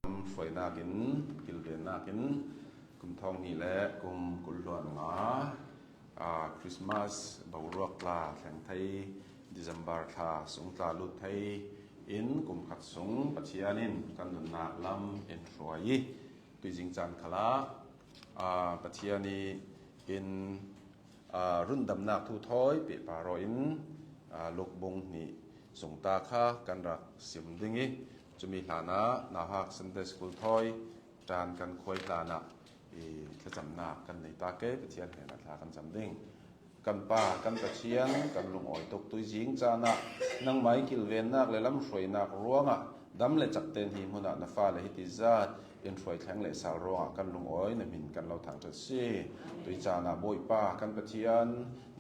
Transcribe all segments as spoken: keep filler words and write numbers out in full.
Hruainakin, kilvennakin, kum thawng hnih le kum kul hluan nga, aa, Christmas boruak tla thleng thei, December thla sung tla lut thei in kum khat sung Pathian in kan nunnak lam en hruai i, tuizing caan khalah, aa, Pathian i in, aa, rundamnak thu thawi pehpar aw in, aa, Luk bung hnih sungta kha kan rak sim ding i, cumi hlanah nauhak Sunday School thawi ṭan kan khuai hlanah i thlacamnak kan nei ta ke, Pathian hnenah thla kan cam ding. Kan Pa, kan Pathian, kan lungawi tuk, tuizing caan ah nangmah i kilvennak le lamhruainak ruangah dam le cak ten hi hmunah na fale hiti zat in hruai thleng leh sal ruangah kan lungawi na hmin kan lo thangṭhat si. Tui caan ah Bawipa, kan Pathian,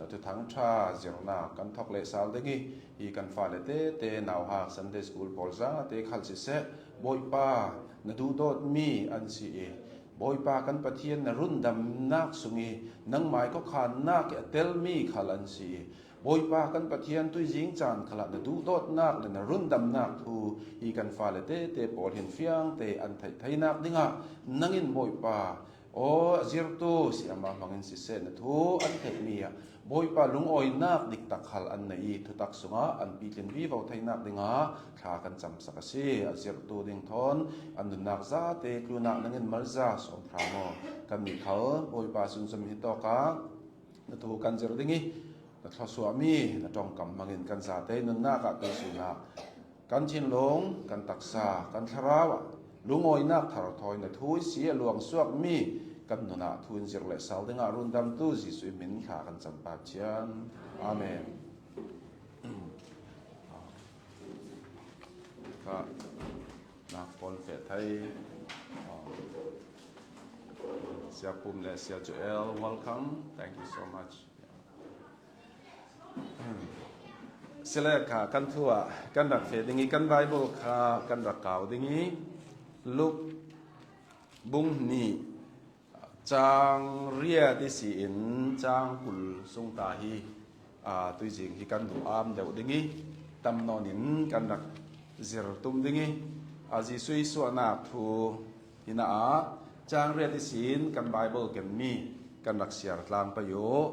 na thuthang ṭha zirnak kan thawk leh sal ding i, hi kan fale tete nauhak Sunday School pawl zate khal siseh, Bawipa, na duhdawtmi an si i, Bawipa kan Pathian, na rundamnak sung i nangmah i khuakhannak i a telmi khal an si i, Bawipa kan Pathian, tuizing caan khalah na duhdawtnak le na rundamnak thu hi kan fale tete pawl hin fiangte an theih theinak dingah nang in Bawipa, aw, a zirtu siamah hmangin siseh, na thu an theihmi ah Bawipa lungawinak diktak khal an nei i, thutak sungah an pitlin vivo theinak dingah thla kan camsak a si. A zirtu ding thawn an nunnak zate tlunah nangin malza sawm hram aw. Kan nih khal Bawipa sunzom hi tawkah na thu kan zir ding i, na thluasuahmi na ṭongkam hmangin kan zate nunnak ah tuisun ah kan thinlung, kan taksa, kan thlarau ah lungawinak thar thawi na thu i si a luangsuakmi kan nunah thu in zir leh sal dingah rundamtu Jesuh i min thla kan cam, Pathian. Amen. Ka nak pawl feh thei. Sia Pum le Sia Joel, welcome. Thank you so much. Sile kha kan thu ah kan rak feh ding i, kan Bible kha kan rak kau ding i, Luk bung hnih cang riat i si in cang kul sung ta hi, aa, tuizing hi kan duh am deuh ding i, tam nawn in kan rak zir tum ding i, aa, Jesuh i suahnak thu hi na ah, cang riat i si in kan Bible ken mi kan rak siar tlang pah uh.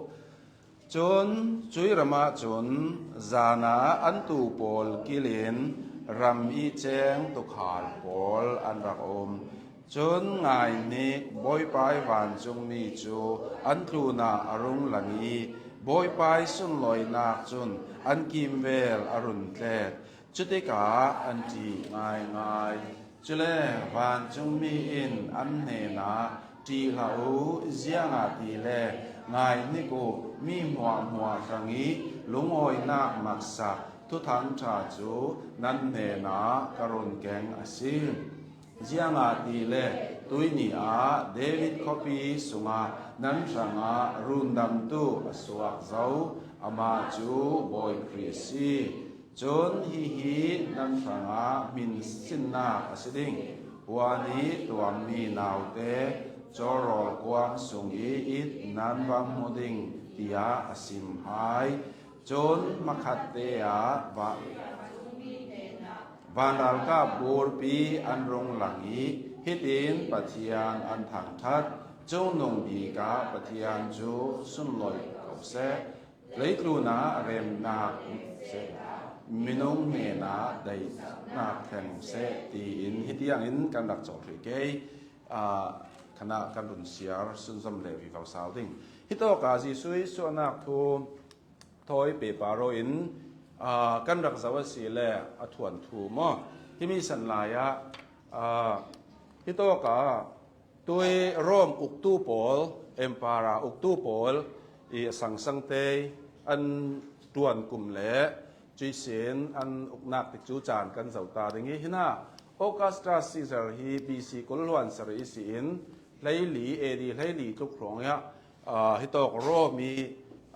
Cun cuih ram ah cun zan ah an tu pawl kil in ram i ceng tuukhal pawl an rak um. Cun ngaihnik, Bawipa i vancungmi cu an tlun ah a rung lang i Bawipa i sunlawinak cun an kimvel a run tlet. Cutikah an ṭih ngaingai. Cule vancungmi in an hnenah, "Ṭih hlah u, ziangahtile ngaihnik u, mi hmuahhmuah hrang i lungawinak maksak Thuthang ṭha cu nan hnenah ka run keng a si. Ziangahtile tuihni ah David khuapi sungah nan hrangah rundamtu a suak zo, amah cu Bawi Khrih a si. Cun hihi nan hrangah hmin sinnak a si ding. Puan i tuammi naute cawrawl kuang sung i it nan va hmu ding," tiah a sim hai. Cun hmakhatte ah va-, vanralkap burpi an rung lang i hitin Pathian an thangṭhat, "Cungnung bik ah Pathian cu sunlawih ko seh, leitlun ah remnak seh, minung hnenah daihnak thleng seh," tiin hitiangin kan rak cawlhrih ke. Aa, khanah kan run siar sunzom le vivo sal ding. Hitawkah Jesuh i suahnak thu thawi pehpar aw in, aa, kan rak zoh a si le a thuanthu maw? Himi san lai ah, aa, hitawkah tui Rome uktu pawl, Empire uktu pawl i a sangsangte an ṭuan kum le cuih sin an uknak tikcu caan kan zoh ta ding i, hinah Augustus Caesar hi B C kul hluan sarih i si in hleili, A D hleili tluk hrawng ah, aa, hitawk Rome i,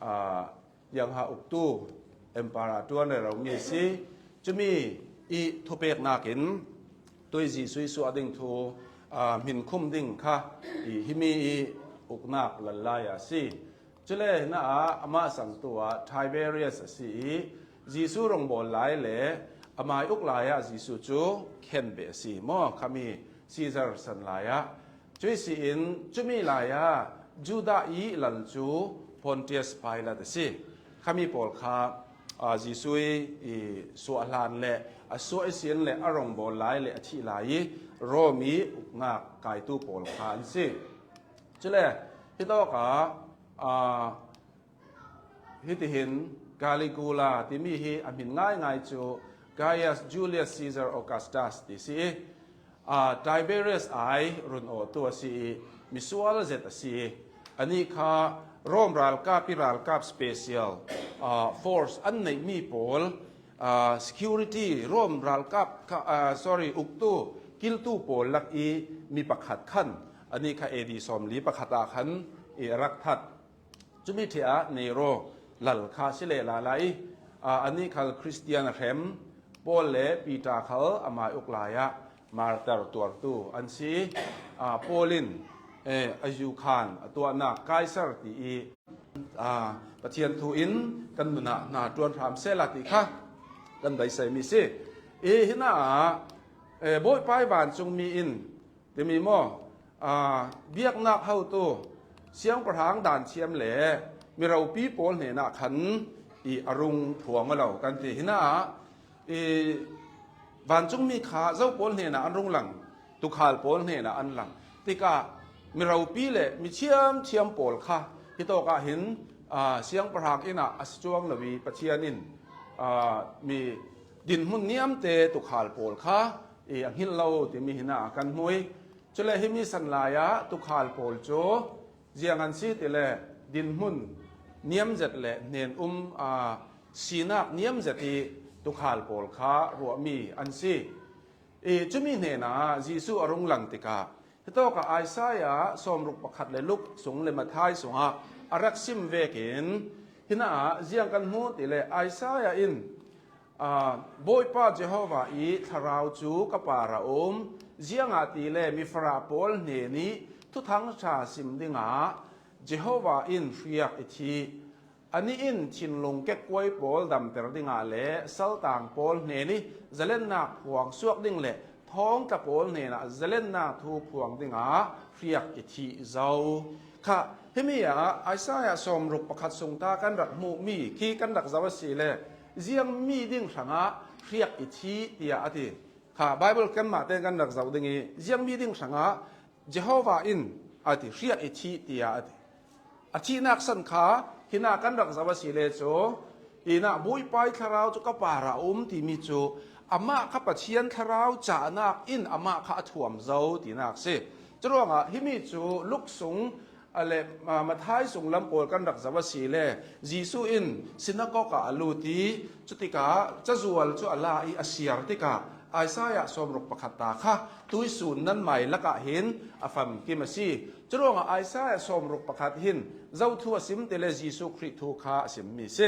aa, Tiang ha uktu Emperor ṭuan rero mi a si. Cumi i thupeknak in tui Jesuh i suah ding thu, aa, hminkhum ding kha i himi i uknak lallai a si. Cule hinah amah sangtu ah Tiberius a si i Jesuh rongbawl lai le amai uk lai ah Jesuh cu khenbeh a si maw? Khami Caesar san lai-ah, cuih si-in cumi lai-ah Judah i lal cu Pontius Pilat a si. Khami pawl kha, aa, Jesuh i, i suah hlan le a suah i sin le a rongbawl lai le a thih lai i Rom i uknak kaitu pawl kha an si. Cule hitawkah, aa, hitihin Caligula timi hi a hmin ngaingai cu Gaius Julius Caesar Augustus ti si i, aa, Tiberius ai run awtu a si i, misual zet a si i, anih kha Rom ralkap i ralkap special, aa, force an neihmi pawl, aa, security, Rom ralkap kha, aa, sorry, uktu, kiltu pawl lak i mi pakhat khan anih kha A D sawmli pakhat ah khan i a rak that. Cumi ṭheh ah Nero lal kha si le lala i, aa, anih khal Khristian a hrem, Paul le Peter khal amai uk lai-ah martar tuartu an si. Aa, Paul in, eh, a yukhan a tuahnak Kaisar ti i, aa, Pathian thu in kan nun ah hna ṭuan hram sehla ti kha kan beiseimi si. I hinah, eh, Bawipa i vancungmi in timi maw? Aa, biaknak hotu, siangpahrang daan thiam le miropi pawl hnenah khan i a rung phuang aw lo kan ti. Hinah i vancungmi kha zo pawl hnenah an rung lang, tuukhal pawl hnenah an lang. Tikah miropi le mi thiamthiam pawl kha hitawkah hin, aa, siangpahrang innah a si cuang lo i Pathian in, aa, mi dinhmun niamte tuukhal pawl kha i a hngilh lo timi hinah kan hmu i, cule himi san lai-ah tuukhal pawl cu ziang an si tile dinhmun niamzet le hnen-um, aa, sinak niamzet i tuukhal pawl kha ruahmi an si. I cumi hnenah Jesuh a rung lang tikah hitawkah Isaiah sawmruk pakhat le Luk sung le Matthai sungah a rak sim vekin hinah ziang kan hmu tile Isaiah in, aa, Bawipa Jehovah i thlarau cu ka par a um, ziangahtile mifarah pawl hnenih thuthang ṭha sim dingah Jehovah in hriak i thih. Anih in thinlung kekkuai pawl damter dingah le saltang pawl hnenih zalennak phuang suak ding le thawngtla pawl hnenah zalennak thu phuang dingah hriak i thih zo. Kha, himi ah Isaiah sawmruk pakhat sungta kan rak hmuhmi khi kan rak zoh a si le, ziangmi ding hrangah hriak i thih, tiah a ti. Kha, Bible kanmah tein kan rak zoh ding i, ziangmi ding hrangah Jehovah in a ti, hriak i thih, tiah a ti. A thihnak san kha, hinah kan rak zoh a si le cu, hinah Bawipa i thlarau cu ka par a um timi cu, amah kha Pathian thlarau cahnak in amah kha a thuam zo tinak si. Curuangah himi cu Luk sung, a le, aa, Matthai sunglam pawl kan rak zoh a si le, Jesuh in sinagog ah a lut i, cutikah cazual cu a la i a siar tikah, Isaiah sawmruk pakhat ta kha tuisun nanmai lakah hin a famkim a si. Curuangah Isaiah sawmruk pakhat hin zo thu a sim tile Jesuh Khrih thu kha a simmi si.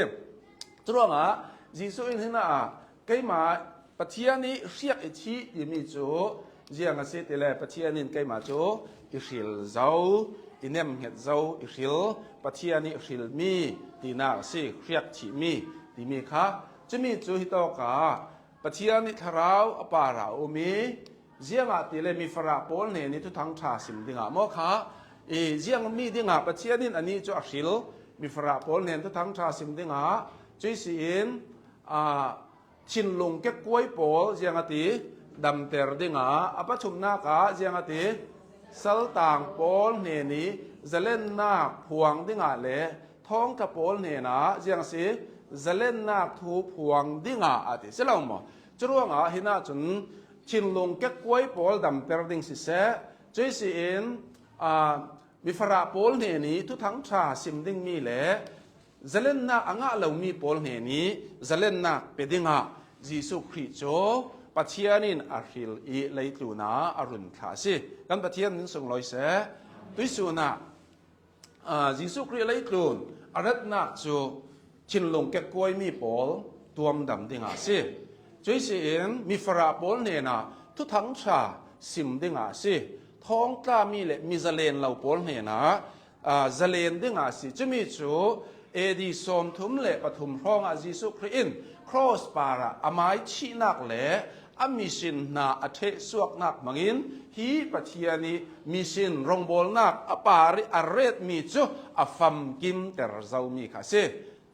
Curuangah Jesuh in hinah keimah Pathian i hriak i thih timi cu ziang a si tile Pathian in keimah cu i hril zo, i nemhnget zo, i hril, Pathian i hrilmi tinak a si, hriak thihmi timi kha. Cumi cu hitawkah Pathian i thlarau a par a um i, ziangahtile mifarah pawl hnenih thuthang ṭha sim dingah maw kha, i ziangmi dingah Pathian in anih cu a hril, mifarah pawl hnen thuthang ṭha sim dingah, cuih si-in, aa, thinlung kekkuai pawl ziang a ti, damter dingah, a pathumnak ah ziang a ti, saltang pawl hnenih zalennak phuang dingah le thawngtla pawl hnenah ziang a si, zalennak thu phuang dingah a ti si lo maw? Curuangah hinah cun thinlung kekkuai pawl damter ding siseh, cuih si-in, aa, mifarah pawl hnenih thuthang ṭha sim dingmi le zalennak a ngah lomi pawl hnenih zalennak pe dingah Jesuh Khrih cu Pathian in a hril i leitlun ah a run thlah a si. Kan Pathian min sunglawi seh. Tuisun ah, aa, Jesuh Khrih leitlun a ratnak cu thinlung kekkuaimi pawl tuamdam dingah a si. Cuih si-in mifarah pawl hnenah thuthang ṭha sim dingah a si. Thawngtlami le mi zalen lo pawl hnenah, aa, zalen dingah a si. Cumi cu A D sawmthum le pathum hrawngah Jesuh Khrih in cross parah amai thihnak le a mission hna a ṭhehsuaknak hmangin hi Pathian i mission rongbawlnak a par i a retmi cu a famkimter zomi kha a si.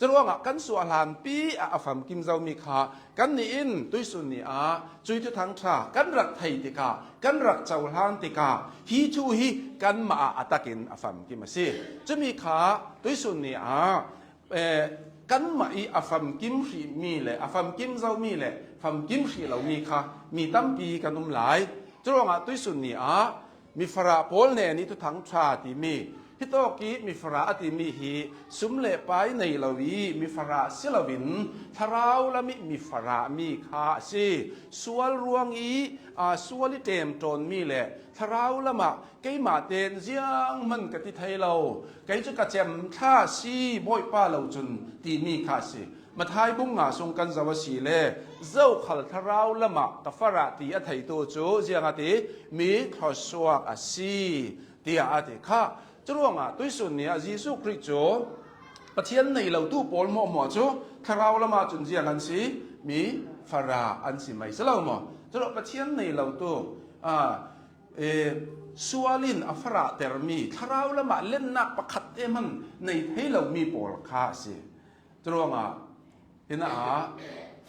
Curuangah kan suah hlanpi ah a famkim zomi kha kannih in tuisun ni ah cui thuthang ṭha kan rak thei tikah, kan rak cohlan tikah hi thu hi kanmah ah a takin a famkim a si. Cumi kha tuisun ni ah eh, kanmah i a famkim hrihmi le a famkim zomi le famkim hrih lomi kha mi tampi kan um lai. Curuangah tuisun ni ah mifarah pawl hnen i thuthang ṭha timi, hitawk i mifarah a timi hi sum le pai nei lo i mifarah si loin thlarau lam i mifarah mi kha a si. Sual ruang i, aa, sual i ṭemṭawnmi le thlarau lamah keimah tein zianghman ka ti thei lo, kei cu ka cem thla si Bawipa lo cun timi kha a si. Mathai bung nga sung kan zoh a si le zokhal thlarau lamah ka farah ti a theitu cu ziang a ti, mi thluasuak a si, tiah a ti kha. Curuangah tuisun ni ah Jesuh Khrih cu Pathian nei lotu pawl hmuahhmuah cu thlarau lamah cun ziang an si, mi farah an si mai si lo maw? Curuah Pathian nei lotu, aa, eh, sual in a farahtermi, thlarau lamah lennak pakhat te hman nei thei lomi pawl kha a si. Curuangah, hinah,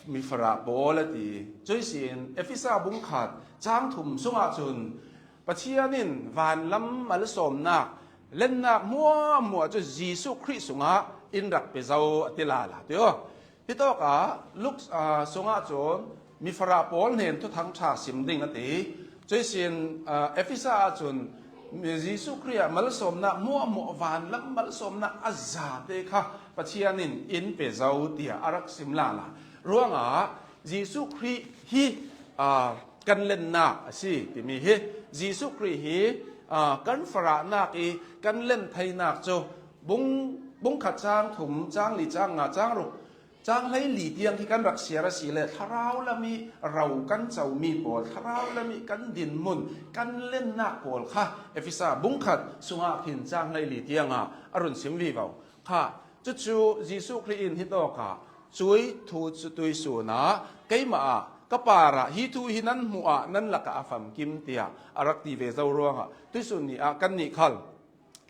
mifarah pawl a ti. Cuihsin Efesa bung khat, cang thum sungah cun Pathian in vanlam malsawmnak, lennak hmuahhmuah cu Jesuh Khrih sungah in rak pe zo a ti lala, ti aw. Hitawkah Luk, aa, sungah cun mifarah pawl hnen thuthang ṭha sim ding a ti. Cuihsin, aa, Efesa ahcun Jesuh Khrih ah malsawmnak hmuahhmuah vanlam malsawmnak a zate kha Pathian in in pe zo tiah a rak sim lala. Ruangah Jesuh Khrih hi, aa, kan lennak a si timi hi. Jesuh Khrih hi, aa, kan farahnak i kan len theinak cu bung, bung khat cang thum, cang li, cang nga, cang ruk, cang hleili tiang hi kan rak siar a si le thlarau lam i ro kan comi pawl, thlarau lam i kan dinhmun, kan lennak pawl kha Efesa bung khat sungah khin cang hleili tiangah a run sim vivo kha. Cucu Jesuh Khrih in hitawkah cui thu cu tuisun ah keimah ah ka parah hi thu hi nan hmuh ah nan lakah a famkim tiah a rak ti ve zo ruangah tuisun ni ah kannih khal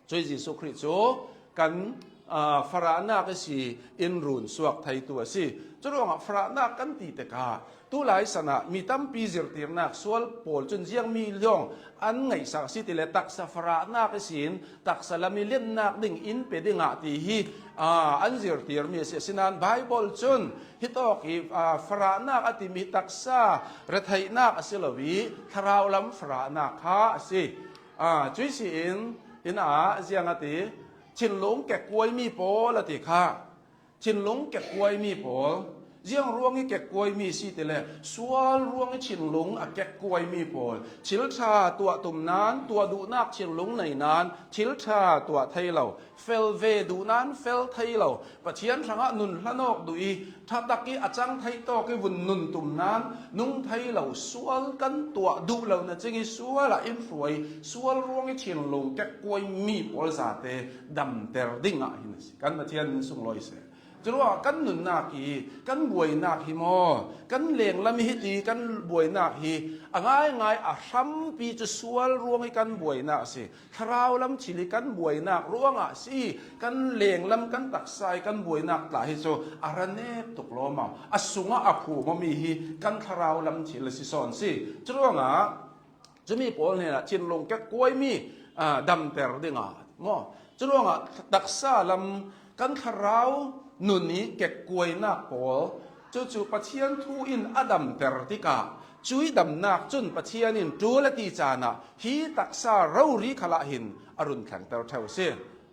cui Jesuh Khrih cu kan, aa, farahnak i si in run suak theitu a si. Curuangah farahnak kan ti tikah tulai san ah mi tampi zirtirnak sual pawl cun ziangmi lawng an ngaihsak a si ti le taksa farahnak i sin taksa lam i lennak ding in pe dingah ti hi, aa, an zirtirmi a si. Asinain Baibal cun hitawk i, aa, farahnak a timi taksa retheihnak a si lo i thlarau lam farahnak kha a si. Aa, cuih si in, in ah ziang a ti, thinlung kekkuaimi pawl a ti kha. Thinlung kekkuaimi pawl, ziang ruang i kekkuaimi si ti le, sual ruang i thinlung a kekkuaimi pawl, thil ṭha tuah tum nan, tuah duhnak thinlung nei nan, thil ṭha tuah thei lo, fel ve duh nan, fel thei lo, Pathian hrangah nun hlan awk duh i, ṭha tak i a cang thei tawk i vun nun tum nan, nung thei lo, sual kan tuah duh lo na cing i sual ah in hruai, sual ruang i thinlung kekkuaimi pawl zate damter dingah hin a si. Kan Pathian in sunglawi seh. Curuangah kan nunnak hi, kan buainak hi maw, kan lenglam i hiti kan buainak hi a ngaingai a hrampi cu sual ruang i kan buainak a si. Thlarau lam thil i kan buainak ruangah si, kan lenglam kan taksa i kan buainak tla hi cu a ra nek tuk lawm a, a sungah a phum awmi hi kan thlarau lam thil a si sawn si. Curuangah cumi pawl hnenah thinlung kekkuaimi, aa, damter dingah maw? Curuangah taksa lam kan thlarau nun i kekkuainak pawl cucu Pathian thu in a damter tikah cui damnak cun Pathian in ṭul a ti caan ah hi taksa rori khalah hin a run thlengter ṭheu a si.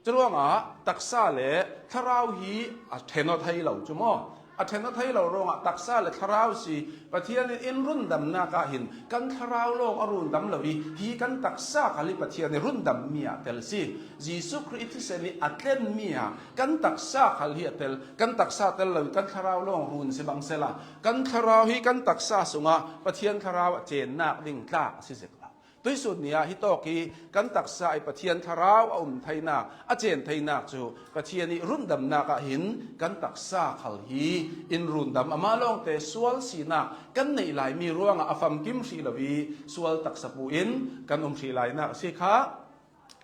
Curuangah taksa le thlarau hi a ṭhen aw thei lo cu maw? A ṭhen aw thei lo ruangah taksa le thlarau si Pathian in in rundamnak ah hin kan thlarau lawng a rundam lo i hi kan taksa khal hi Pathian i rundammi ah tel si. Jesuh Khrih thisen i a tlenmi ah kan taksa khal hi a tel, kan taksa tel lo i kan thlarau lawng run si bang sela kan thlarau hi kan taksa sungah Pathian thlarau a cennak ding tlak a si zik lo. Tuisun ni-ah hitawk hi kan taksa i Pathian thlarau a um theinak, a cen theinak cu Pathian i rundamnak ah hin kan taksa khal hi in rundam, amah lawngte sual sinak kan neih laimi ruangah a famkim hrih lo i sual taksa pu in kan um hrih lainak a si kha.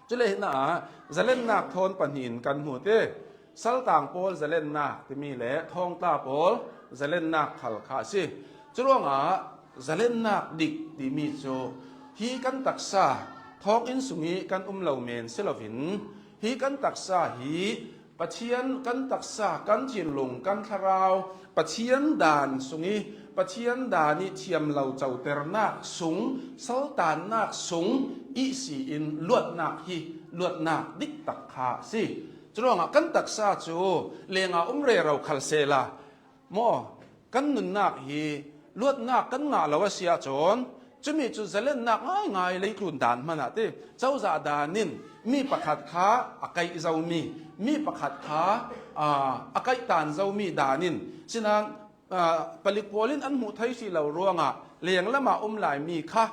Cule hinah zalennak thawn pahnih in kan hmu te. Saltang pawl zalennak timi le thawngtla pawl zalennak khal kha a si. Curuangah zalennak dik timi cu hi kan taksa thawnginn sungih kan um lo men si loin, hi kan taksa hi Pathian kan taksa, kan thinlung, kan thlarau, Pathian dan sungih, Pathian dan ih thiam lo coternak sung, saltannak sung ihsi in luatnak hi, luatnak diktak kha a si. Curuangah kan taksa cu lenga um rero khal sehla, maw, kan nunnak hi luatnak kan ngah lo a si ahcun, cumi cu zalennak ngaingai leitlun dan hmanh ah ti. Cozah dan in mi pakhat kha a kaih zomi, mi pakhat kha, aa, a kaihtan zomi dan in, sinain, aa, palik pawl in an hmuh thei hrih lo ruangah lenglam ah um laimi kha,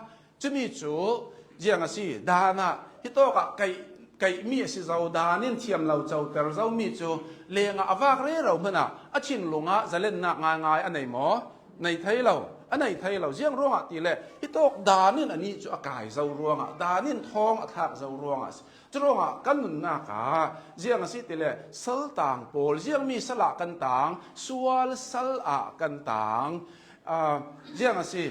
cumi cu ziang a si, dan ah hitawk ah kaih, kaihmi a si zo, dan in thiam lo coter zomi cu lengah a vak rero hmanh ah a thinlung ah zalennak ngaingai a nei maw? Nei thei lo, a nei thei lo. Ziang ruangah ti le hitawk dan in anih cu a kai zo ruangah, dan in thawng a thlak zo ruangah a si. Curuangah kan nunnak ah ziang a si ti le saltang pawl, ziangmi sal ah kan tang, sual sal ah kan tang, aa, ziang a si.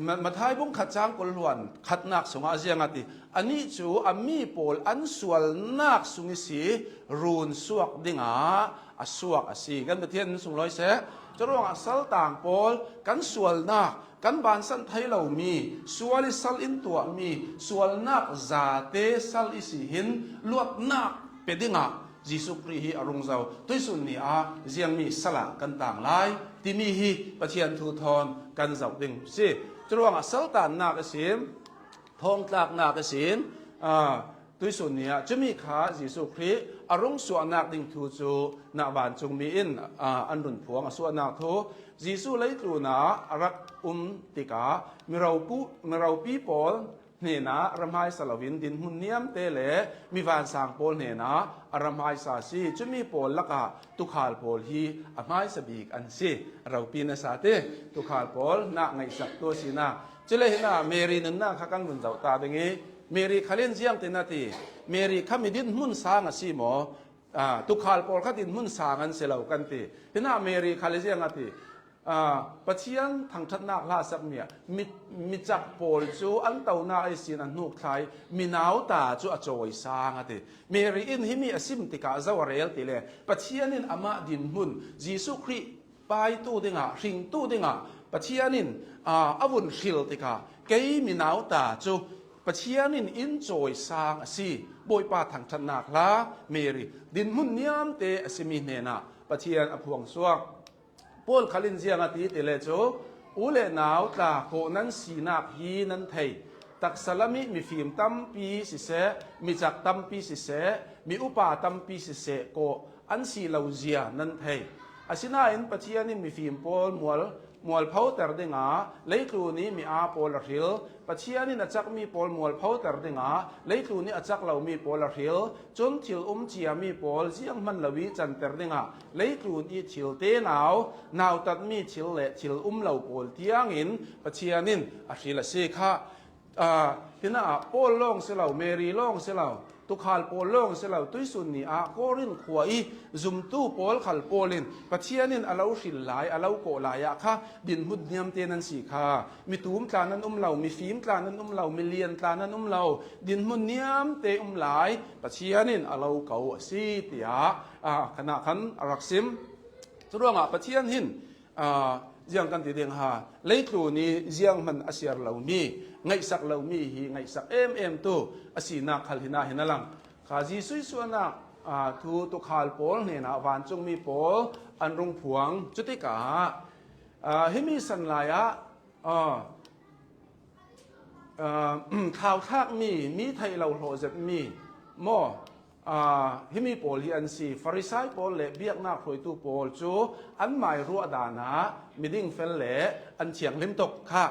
Ma-, Matthai bung khat cang kul hluan khatnak sungah ziang a ti, anih cu a mi pawl an sualnak sung ihsi run suak dingah a suak a si. Kan Pathian in sunglawi seh. Curuangah saltang pawl kan sualnak, kan bansan thei lomi, sual ih sal in tuahmi, sualnak zate sal ihsi hin luatnak pe dingah Jesuh Khrih hi a rung zo. Tuisun ni ah ziangmi sal ah kan tang lai timi hi Pathian thu thawn kan zoh ding si. Curuangah saltannak ihsin, thawngtlaknak ihsin, aa, tuisun ni ah cumi kha Jesuh Khrih a rung suahnak ding thu cu na vancungmi in, aa, an run phuang a suahnak thu. Jesuh leitlun ah a rak um tikah miropu-, miropi pawl hnenah ra hmaisa loin dinhmun niamte le mi vansang pawl hnenah a ra hmaisa a si. Cumi pawl lakah tuukhal pawl hi a hmaisa bik an si. Ropi nasa ti tuukhal pawl na ngaihsak tu a si na. Cule hinah Mary nunnak kha kan vun zoh ta ding i, Mary khal in ziang tin a ti, Mary kha mi dinhmun sang a si maw? Aa, tuukhal pawl kha dinhmun sang an si lo kan ti. Hinah Mary khal i ziang a ti, aa, Pathian thangṭhatnak hla a sakmi ah mi, mi cak pawl cu an tonak ihsin a hnuk thlai, mi nauta cu a cawisang a ti. Mary in himi a sim tikah zo a rel ti le Pathian in amah dinhmun Jesuh Khrih paitu dingah, hringtu dingah Pathian in, aa, a vun hril tikah kei mi nauta cu Pathian in in cawisang a si. Bawipa thangṭhatnak hla Mary dinhmun niamte a simi hnenah Pathian a phuang suak. Paul khal in ziang a ti ti le cu, u le nau tla kawh nan sinak hi nan thei. Taksa lam ih mifim tampi siseh, micak tampi siseh, mi upa tampi siseh kawh an si lo zia nan thei. Asinain Pathian in mifim pawl mual, mualphoter dingah leitlun ih mi aa pawl a hril. Pathian in a cakmi pawl mualphoter dingah leitlun ih a cak lomi pawl a hril. Cun thil um ciami pawl zianghman lo ih canter dingah leitlun ih thil tenau, nautatmi thil le thil um lo pawl tiangin Pathian in a hril a si kha. Aa, hinah Paul lawng si lo, Mary lawng si lo, tuukhal pawl lawng si lo, tuisun ni ah Korin khua ih zumtu pawl khal pawl in Pathian in a lo hril lai, a lo kawh lai ah kha dinhmun niamte nan si kha. Mi tum tla nan um lo, mifim tla nan um lo, milian tla nan um lo, dinhmun niamte um lai Pathian in a lo ko a si, tiah, aa, khanah khan a rak sim. Curuangah Pathian hin, aa, ziang kan ti ding ha, leitlun ih zianghman a siar lomi, ngaihsak lomi hi ngaihsak em em tu a sinak khal hinah hin a lang. Kha Jesuh ih suahnak, aa, thu tuukhal pawl hnenah vancungmi pawl an rung phuang. Cutikah, aa, himi san lai ah, aa, aa, thlauthlakmi, mi theih lo hlawh zetmi maw? Aa, himi pawl hi an si. Farisai pawl le biaknak hruaitu pawl cu anmai ruah dan ah miding fel le an thianghlim tuk kha.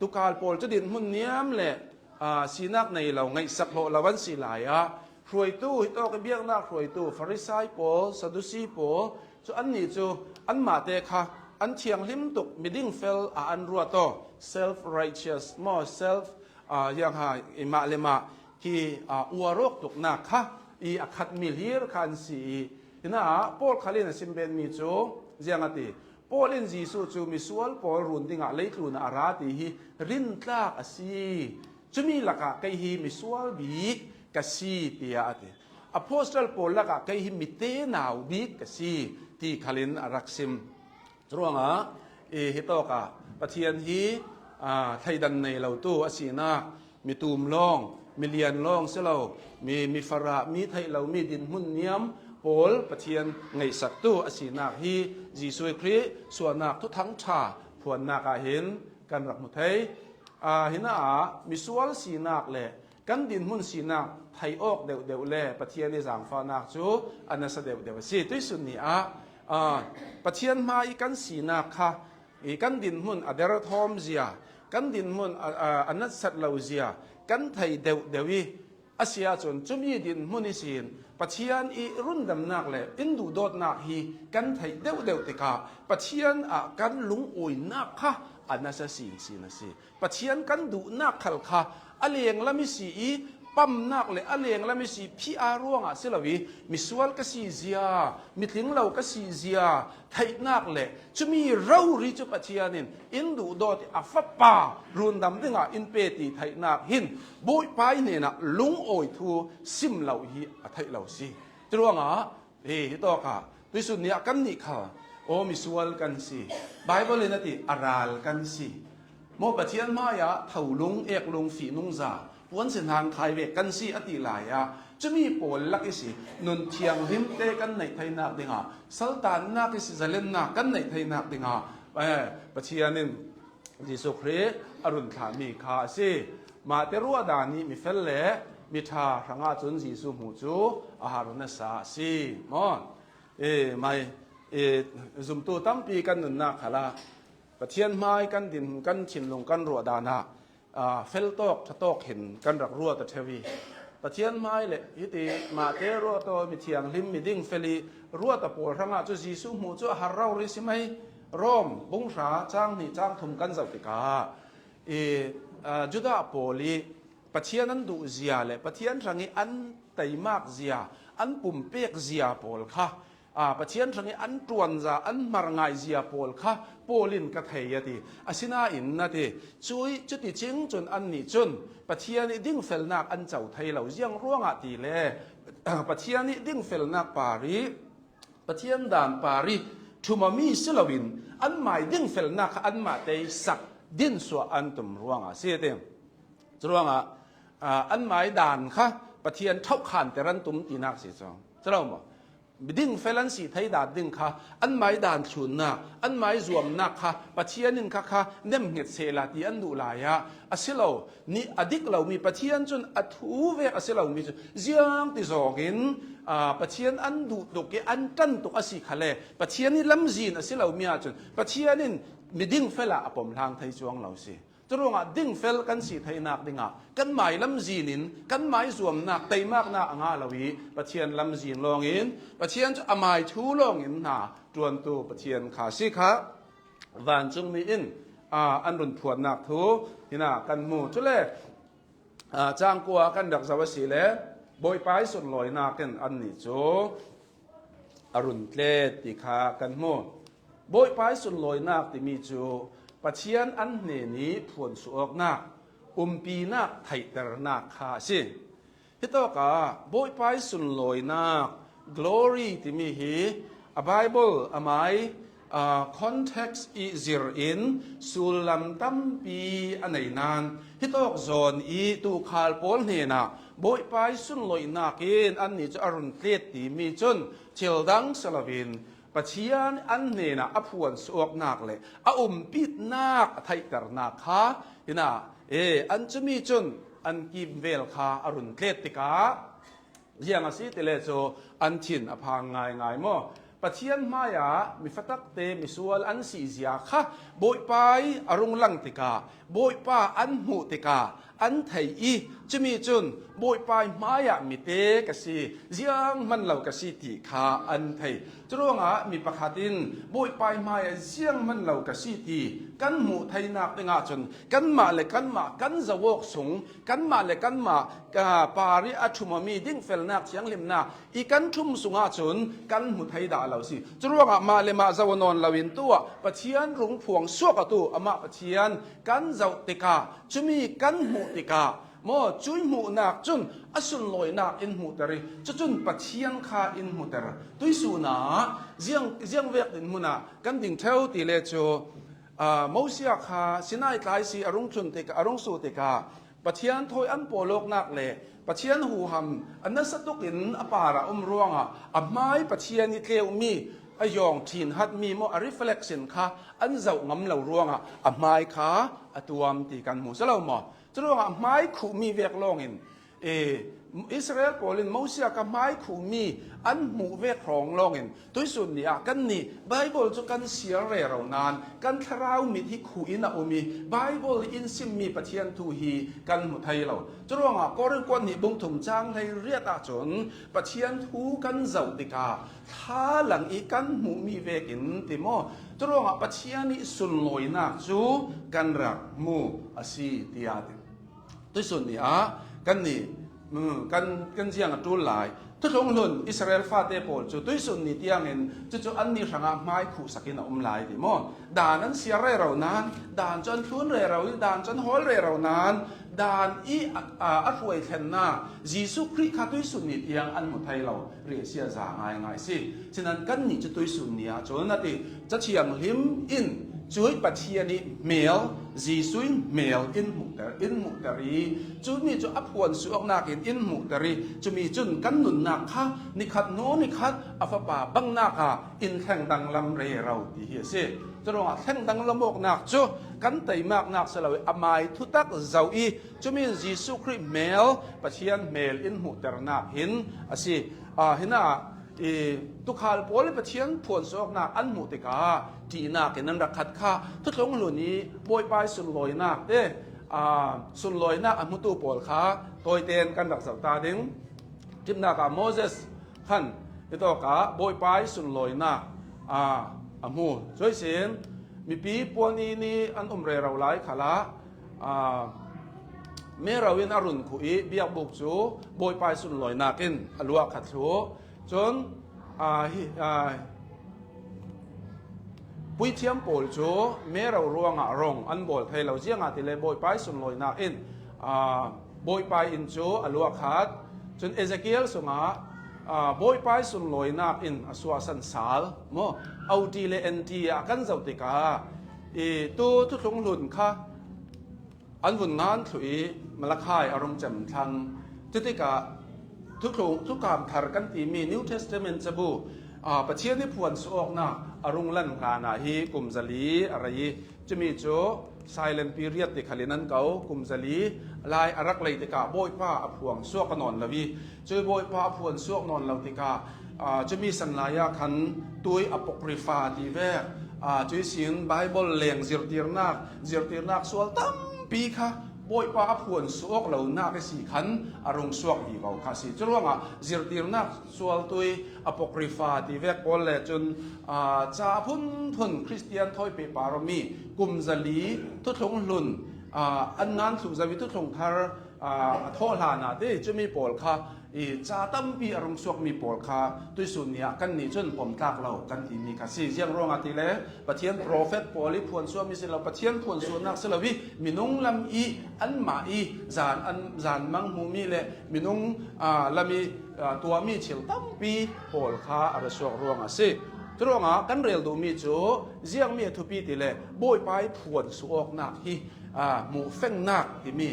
Tuukhal pawl cu dinhmun niam le aa, sinak nei lo, ngaihsak hlawh lo an si lai-ah, hruaitu, hitawk i biaknak hruaitu Farisai pawl, Sadusi pawl cu annih cu anmahte kha an thianghlim tuk, miding fel ah an ruat aw, self righteous maw, self, aa, hiang ha, i mah le mah hi, aa, uar awk tuknak kha i a khatmi hlir kha an si i, hinah Paul khal in a sim benmi cu ziang a ti. Paul in Jesuh cu misual pawl run dingah leitlun ah a ra ti hi rintlak a si. Cumi lakah kei hi misual bik ka si, tiah a ti. Apostle pawl lakah kei hi mite nau bik ka si, ti khal in a rak sim. Curuangah, i, hitawkah Pathian hi, aa, thleidan nei lotu a sinak, mi tum lawng, mi lian lawng si lo, mi, mi farah, mi theih lo, mi dinhmun niam pawl Pathian ngaihsaktu a sinak hi Jesuh Khrih suahnak thuthang ṭha phuannak ah hin kan rak hmu thei. Aa, hinah misual sinak le kan dinhmun sinak theih awk deuhdeuh le Pathian i zaangfahnak cu a nasa deuhdeuh a si. Tuihsun ni ah, aa, Pathian hmai kan sinak kha i kan dinhmun a derthawm zia, kan dinhmun a, a, a natsat lo zia kan theih deuhdeuh i, a si ahcun cumi dinhmun ihsin Pathian i rundamnak le in duhdawtnak hi kan theih deuhdeuh tikah Pathian ah kan lungawinak kha a nasa sinsin a si. Pathian kan duhnak khal kha a lenglam i si i, pamnak le a lenglam i si, P R ruangah si lo i, misual ka si zia, mitling lo ka si zia theihnak le cumi rori cu Pathian in in duhdawt i a fapa rundam dingah in pe ti theihnak hin Bawipa i hnenah lungawi thu sim lo hi a theih lo si. Curuangah, hi, hitawkah tuihsun ni ah kannih kha aw misual kan si. Bible in a ti, a ral kan si. Maw Pathian hmaiah tholung, eklung, fihnungza, puan si hnangkhai vek kan si a ti lai ah, cumi pawl lak i si, nun thianghlimte kan neih theinak dingah, saltannak i si, zalennak kan neih theinak dingah, eh, Pathian in Jesuh Khrih a run thlahmi kha a si. Mahte ruahdan i mi fel le mi ṭha hrangah cun Jesuh hmuh cu a har nasa a si. Maw? E, mai, e, zumtu tampi kan nunnak khalah Pathian hmai kan din, kan thinlung, kan ruahdan ah, aa, fel tawk, ṭha tawk hin kan rak ruat a ṭheu i, Pathian hmai le hiti mahte ruat aw, mi thianghlim, mi ding fel i ruat a pawl hrangah cu Jesuh hmuh cu a har rori si mai. Rom bung hra cang hnih cang thum kan zoh tikah i, aa, Judah pawl i Pathian an duh zia le Pathian hrang i an teimak zia, an pumpek zia pawl kha, aa, Pathian hrang i an ṭuanza, an hmarngai zia pawl kha Paul in ka thei a ti. Asinain a ti, cui, cuticing cun annih cun Pathian i dingfelnak an co thei lo. Ziang ruangah ti le, aa, Pathian i dingfelnak par i, Pathian dan par i ṭhumami si loin anmai dingfelnak kha anmah tei sak dinsuah an tum ruangah a si a ti. Curuangah, aa, anmai dan kha Pathian ṭhauhkhanter an tum tinak si cu. Si lo maw? Miding fel an si thei dan ding kha, anmai dan thlunnak, anmai zuamnak kha Pathian in kha kha nemhnget sehla ti an duh lai ah, a si lo, ni a dik lomi Pathian cun a thu vek a si lomi cu ziang ti zawngin, aa, Pathian an duh tuk i an ṭan tuk a si khale, Pathian i lamzin a si lomi ahcun Pathian in miding fel ah a pomhlang thei cuang lo si. Curuangah dingfel kan si theinak dingah kan mai lamzin in kan mai zuamnak, teimaknak a ngah lo i Pathian lamzin lawngin, Pathian cu a mai thu lawngin hna ṭuantu Pathian kha si kha vancungmi in, aa, an run phuannak thu hinah kan hmu. Cule, aa, cangkua kan rak zoh a si le Bawipa i sunlawinak in annih cu a run tlet ti kha kan hmu. Bawipa i sunlawinak timi cu Pathian an hnen i phuansuahawknak, umpinak, theihternak kha a si. Hitawkah Bawipa i sunlawinak, glory timi hi a Bible a mai, aa, context i zir in sullam tampi a nei nain, hitawk zawn i tuukhal pawl hnenah Bawipa i sunlawinak in annih cu a run tlet timi cun thil dang si loin Pathian an hnenah a phuansuahawknak le a umpitnak a theihternak kha hinah, e, an cumi cun an kimvel kha a run tlet tikah ziang a si ti le cu an thin a phang ngaingai maw? Pathian hmaiah mi fatakte misual an si zia kha Bawipa i a rung lang tikah, Bawipa an hmuh tikah an thei i, cumi cun Bawipa hmaiah mite ka si, zianghman lo ka si ti kha an thei. Curuangah mi pakhat in Bawipa hmaiah zianghman lo ka si ti kan hmuh theinak dingah cun kanmah le kanmah kan zoh awk sung, kanmah le kanmah, ah, parih a ṭhum awmi dingfelnak thianghlimnak i kan ṭhum sungah cun kan hmu thei dah lo si. Curuangah mah le mah zoh nawn loin tuah Pathian rung phuang suak a tu amah Pathian kan zoh tikah, cumi kan hmuh tikah, maw, cui hmuhnak cun a sunlawinak in hmuhter i, cucun Pathian kha in hmuhter. Tuisun ah ziang, ziang vek dinhmun ah kan ding ṭheu ti le cu, aa, Mosia kha Sinai tlaisi a rung tlun tikah, a rung su tikah, Pathian thawi an pawlawknak le Pathian huham a nasa tukin a parah um ruangah a hmai Pathian i tleumi, a yawng ṭhin hatmi maw, a reflection kha an zoh ngam lo ruangah a hmai kha a tuam ti kan hmu si lo maw? Curuangah a hmai khuhmi vek lawngin, ee, Israel pawl in Mosia kha hmai khuhmi an hmuh vek hrawng lawngin, tuisun ni ah kannih Baibal cu kan siar rero nain kan thlarau mit hi khuh in a um i, Baibal in simmi Pathian thu hi kan hmu thei lo. Curuangah Korin kuat hnih bung thum cang hleiriat ahcun Pathian thu kan zoh tikah thalang i kan hmuhmi vekin ti maw? Curuangah Pathian i sunlawinak cu kan rak hmu a si, tiah ti. Tuisun ni ah kannih, mm, kan, kan ziang a ṭul lai. Thuthlung hlun Israel fate pawl cu tuisun ni tiangin cucu annih hrangah hmai khuhsak in a um lai ti maw? Dan an siar rero nain, dan cu an thlun rero i, dan cu an hawl rero nain, dan i a, a, a hruai thlennak Jesuh Khrih kha tuisun ni tiang an hmu thei lo. Riahsia za ngaingai si. Sinan kannih cu tuisun ni ah cun a ti, Ca Thianghlim in cui Pathian i hmel, Jesuh in hmel in hmuhter, in hmuhter i, cumi cu a phuan suaknak in in hmuhter i, cumi cun kan nunnak kha nikhat hnu nikhat a Fapa bangnak ah in thleng danglam rero ti hi a si. Curuangah thleng danglam awknak cu kan teimaknak si lo i, amai thutak zoh i, cumi in Jesuh Khrih hmel, Pathian hmel in hmuhternak hin a si. Aa, hinah, i, tuukhal pawl i Pathian phuan suaknak an hmuh tikah ṭihnak in an rak khat kha. Thuthlung hlun i Bawipa i sunlawinak te, aa, sunlawinak a hmutu pawl kha tawiten kan rak zoh ta ding. Ṭhimnak ah Moses khan i tawk ah Bawipa i sunlawinak, aa, a hmu. Cuihsin mipi puan i ni an um rero lai khalah, aa, mero in a run khuh i biakbuk cu Bawipa i sunlawinak in a luah khat thluh. Cun, aa, hi, aa, puithiam pawl cu mero ruangah rong an bawl thei lo, ziangahtile Bawipa i sunlawinak in, aa, Bawipa inn cu a luah khat. Cun Ezekiel sungah, aa, Bawipa i sunlawinak in a suahsan sal maw? O T le N T ah kan zoh tikah i tu thuthlung hlun kha an vun ngan thluh i Malakhai a rung cem thlang. Cutikah thuthlung, thukam thar kan timi New Testament cabu, aa, Pathian i phuan suahawknak a rung lan hlan ah hi kum zali a rei i, cumi cu silent period ti khal in an ko, kum zali lai a rak lei tikah Bawipa a phuang suak a nawn lo i, cui Bawipa a phuan suak nawn lo tikah, aa, cumi san lai ah khan tui Apocrypha ti vek, aa, cui sin Baibal leng zirtirnak, zirtirnak sual tampi kha Bawipa a phuan suak lonak i si khan a rung suak vivo kha a si. Curuangah zirtirnak sual tui Apocrypha ti vek pawl le cun, aa, ca phunphun Khristian thawi pehpar awmi kum zali thuthlung hlun, aa, an ngan thluh zo i thuthlung thar, aa, a thawh hlan ah ti cumi pawl kha i ca tampi a rung suakmi pawl kha tuisun ni ah kannih cun pom tlak lo kan timi kha si. Ziang ruangah tile Pathian profet pawl i phuan suakmi si lo, Pathian phuan suaknak si lo i minung lam i anmah i zan, an, zan mang hmumi le minung, aa, lam i, aa, tuahmi thil tampi pawl kha a ra suak ruangah si. Curuangah kan rel duhmi cu ziangmi a thupi tile Bawipa i phuan suahawknak hi, aa, hmuhfengnak timi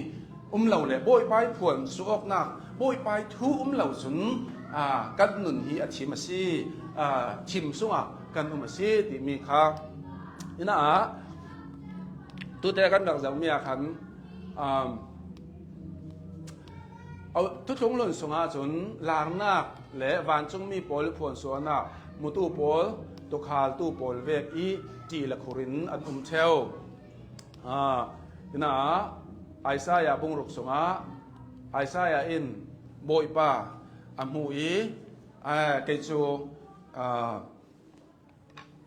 um lo le Bawipa i phuan suahawknak, Bawipa i thu um lo cun, aa, kan nun hi a thim a si, aa, thim sungah kan um a si timi kha. Hinah tute kan rak zohmi ah khan, aa, thuthlung hlun sungah cun larnak le vancungmi pawl i phuan suahnak mutu pawl, tuukhaltu pawl vek i ṭih le khur in an um ṭheu. Aa, hinah Isaiah bung ruk sungah Isaiah in Bawipa a hmu i, a, kei cu, a,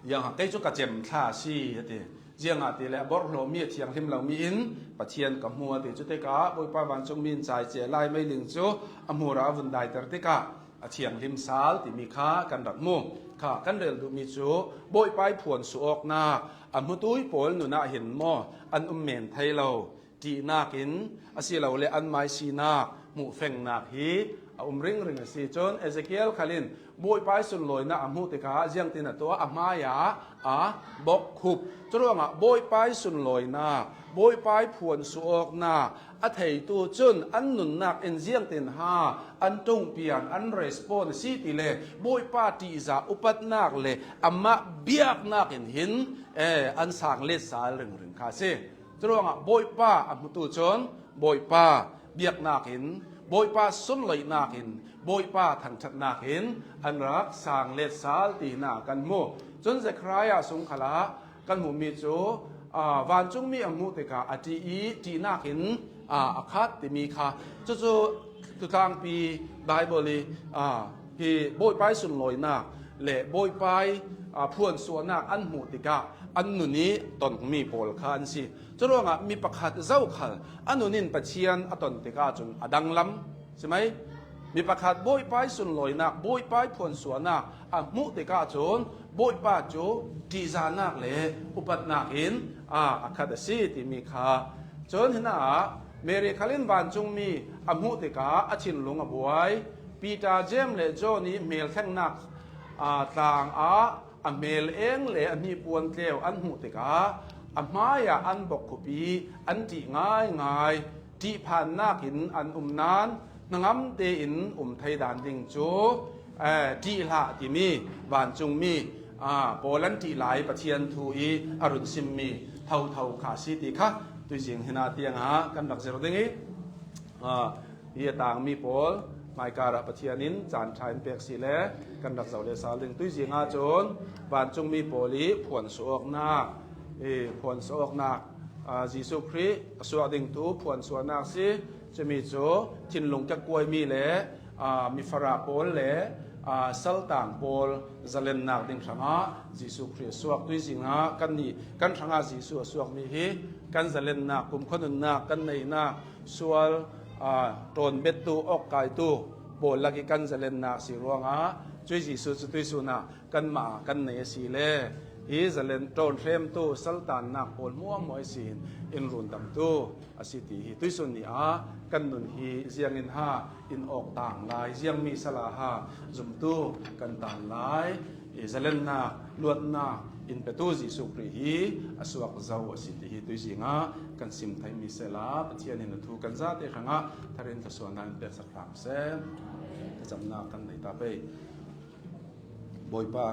ziang kei cu ka cem thla a si, a ti. Ziangahtile a borhhlawhmi a thianghlim lomi in Pathian ka hmu, a ti. Cutikah Bawipa vancungmi in caicia lai meiling cu a hmur ah a vun daiter tikah a thianghlim sal timi kha kan rak hmu. Kha kan rel duhmi cu Bawipa i phuan suh awknak a hmutui pawl nun ah hin maw an um men thei lo. Ṭihnak in asilole anmai sinak hmuhfengnak hi a um ringring a si. Cun Ezekiel khal in Bawipa i sunlawinak a hmuh tikah ziangtin a tuah, a hmaiah a bawkkhup. Curuangah Bawipa i sunlawinak, Bawipa i phuan suh awknak a theitu cun an nunnak in ziangtin ha an ṭungpian, an respond a si tile Bawipa ṭihzah upatnak le amah biaknak in hin, eh, an sang let sal ringring kha a si. Curuangah Bawipa a hmutu cun Bawipa biaknak in, Bawipa sunloihnak in, Bawipa thangṭhatnak in an rak sang let sal ti hna kan hmu. Cun Zekhariah sung khalah kan hmuhmi cu, aa, vancungmi a hmuh tikah a ṭih i ṭihnak in, aa, a khat timi kha. Cucu Thutlangpi Bible i, aa, hi Bawipa i sunlawinak le Bawipa i, aa, phuansuahnak an hmuh tikah an nun i tonmi pawl kha an si. Curuangah mi pakhat zokhal a nun in Pathian a ton tikah cun a danglam, si mai? Mi pakhat Bawipa i sunlawinak, Bawipa i phuansuahnak a hmuh tikah cun Bawipa cu ṭihzahnak le upatnak in, aa, a khat a si timi kha. Cun hinah Mary khal in vancungmi a hmuh tikah a thinlung a buai. Peter, James le John i hmelthlengnak, aa, tlang ah a hmel eng le a hnipuan tleu an hmuh tikah a hmaiah an bawkkhup i an ṭih ngaingai. Ṭihphannak in an um nain hnangam tein um thei dan ding cu, eh, ṭih hlah timi vancungmi, ah, pawl an ṭih lai Pathian thu i a run simmi thotho kha a si ti kha tuizing hinah tiangah kan rak zir ding i, ah, hi a tangmi pawl hmaikar ah Pathian in caan ṭha in pek si le kan rak zoh le sal ding. Tuizing ahcun vancungmi pawl i phuansuh awknak, i phuansuh awknak, aa, Jesuh Khrih a suak ding tu phuansuahnak si. Cumi cu thinlung kekkuaimi le, aa, mifara pawl le, aa, saltang pawl zalennak ding hrangah Jesuh Khrih a suak. Tuizing ah kannih kan hrangah Jesuh a suakmi hi kan zalennak, kumkhua nunnak kan neihnak, sual, aa, ṭawnbettu, awkkaitu pawl lak i kan zalennak si ruangah cui Jesuh cu tuisun ah kanmah kan nei a si le, hi zalen ṭawnhremtu saltannak pawl hmuahhmuah ihsin in rundamtu a si ti hi tuisun ni ah kan nun hi ziangin ha in awk tang lai, ziangmi sala ha zumtu kan tan lai, i zalennak, luatnak in petu Jesuh Khrih hi a suak zo a si ti hi tuizing ah kan sim theimi sehla Pathian in a thu kan zate hrangah tharin thluasuahnak in peksak hram seh. Thlacamnak kan nei ta pei. Bawipa